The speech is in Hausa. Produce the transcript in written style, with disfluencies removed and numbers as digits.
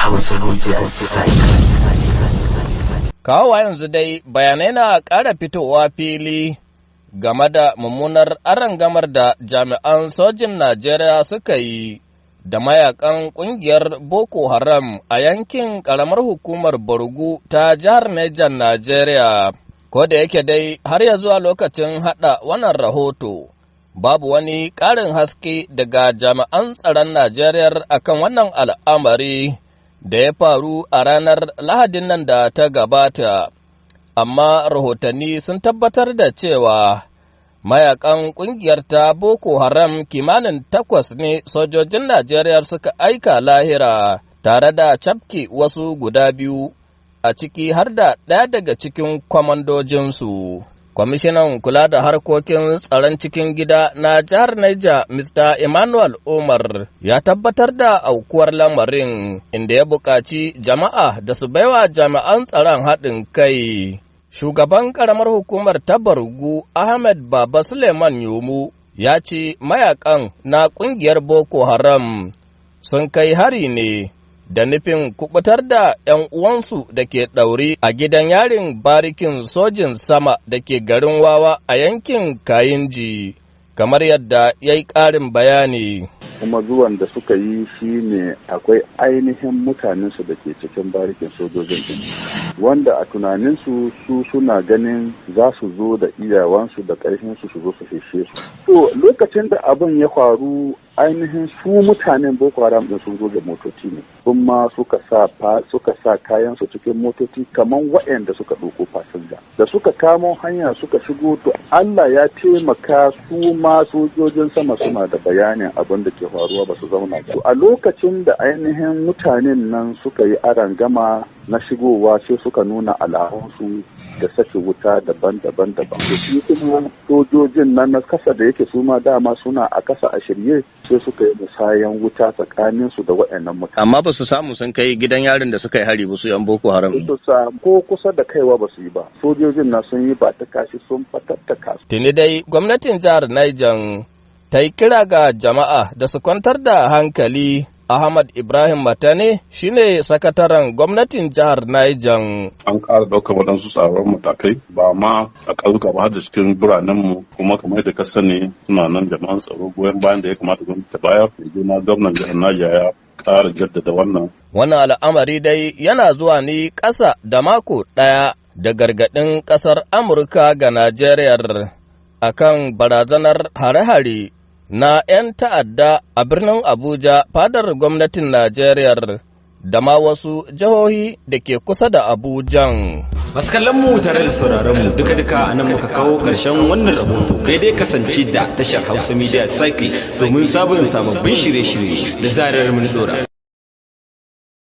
Hausa Media Cycle. Kawowa yanzu dai bayanai na ƙara fitowa fili game da mummunar arangamar da jami'an sojin Najeriya suka yi da mayakan ƙungiyar Boko Haram a yankin ƙaramar hukumar Borgu ta jihar Niger, Najeriya. Ko da yake dai har ya zuwa lokacin haɗa wannan rahoto, babu wani ƙarin haske daga jami'an tsaron Najeriya akan wannan al'amari da ya faru a ranar Lahadin nan da ta gabata, amma rahotanni sun tabbatar da cewa mayakan ƙungiyar ta Boko Haram kimanin takwas ne sojojin Najeriya suka aika lahira tare da cafke wasu guda biyu, a ciki har da ɗaya daga cikin kwamandojinsu. Kwamishinan kula da harkokin tsaron cikin gida na jihar Niger, Mr. Emmanuel Umar, ya tabbatar da aukuwar lamarin, inda ya buƙaci jama'a da su baiwa jami'an tsaron haɗin kai. Shugaban ƙaramar hukumar ta Bargu, Ahmed Baba Suleiman Yomu, ya ce mayakan na ƙungiyar Boko Haram sun kai hari ne da nufin kubutar da ‘yan uwansu da ke ɗaure a gidan yarin barikin sojin sama da ke garin Wawa a yankin Kayinji, kamar yadda ya yi ƙarin bayani. Kuma zuwan da suka yi shi ne akwai ainihin mutanensu da ke cikin barikin sojojin din, wanda a tunaninsu su suna ganin za su zo da iyawansu da ƙarfinsu su zo su fishe su. To, lokacin da abin ya faru, ainihin su mutanen Boko Haram din sun zo da motoci ne, kuma suka sa kayan su cikin motoci kamar waɗanda suka ɗauko fasinja. Da suka kamo hanya suka shigo, to Allah ya taimaka su ma sojojin sama suna da bayanin abin da ke faruwa, ba su zauna ba. A lokacin da ainihin mutanen nan suka yi arangama na shigowa, sai suka nuna alamunsu da sake wuta daban-daban daban. To, shi kuma sojojin nan na kasa, da yake su ma dama suna a kasa a shirye, sai suka yi musayan wuta tsakanin su da waɗannan mutane. Amma ba su samu sun kai gidan yarin da suka yi hari ba, su yan Boko Haram? Su ko kusa da kaiwa ba su yi ba. Sojojin na sun yi ba ta kashi, sun fatattaka su. Tuni dai gwamnatin jihar Niger ta yi kira ga jama'a da su kwantar da hankali. Ahmad Ibrahim Matane shine sakataren gwamnatin jihar Niger. An ƙara ɗaukar waɗansu tsaron matakai, ba ma a ƙauyuka ba, har da cikin biranenmu. Kuma kamar yadda ka sani, suna nan jama'an tsaro, goyon bayan da ya kamata gwamnati ta bayar. Mai gwamnan jihar Niger ya ƙara jaddada wannan. Wannan al'amari dai yana zuwa ne ƙasa da mako ɗaya da gargaɗin ƙasar Amurka ga Najeriya akan barazanar hare-hare na ‘yan ta'adda a birnin Abuja, fadar gwamnatin Najeriya, da ma wasu jihohi da ke kusa da Abujan. Masu kallon mu tare da sauraron mu, duka-duka a nan muka kawo ƙarshen wannan rahoto. Kai dai kasance da tashar Hausa Media Cycle domin sabon sababbin shirye-shirye da zarar mun dora.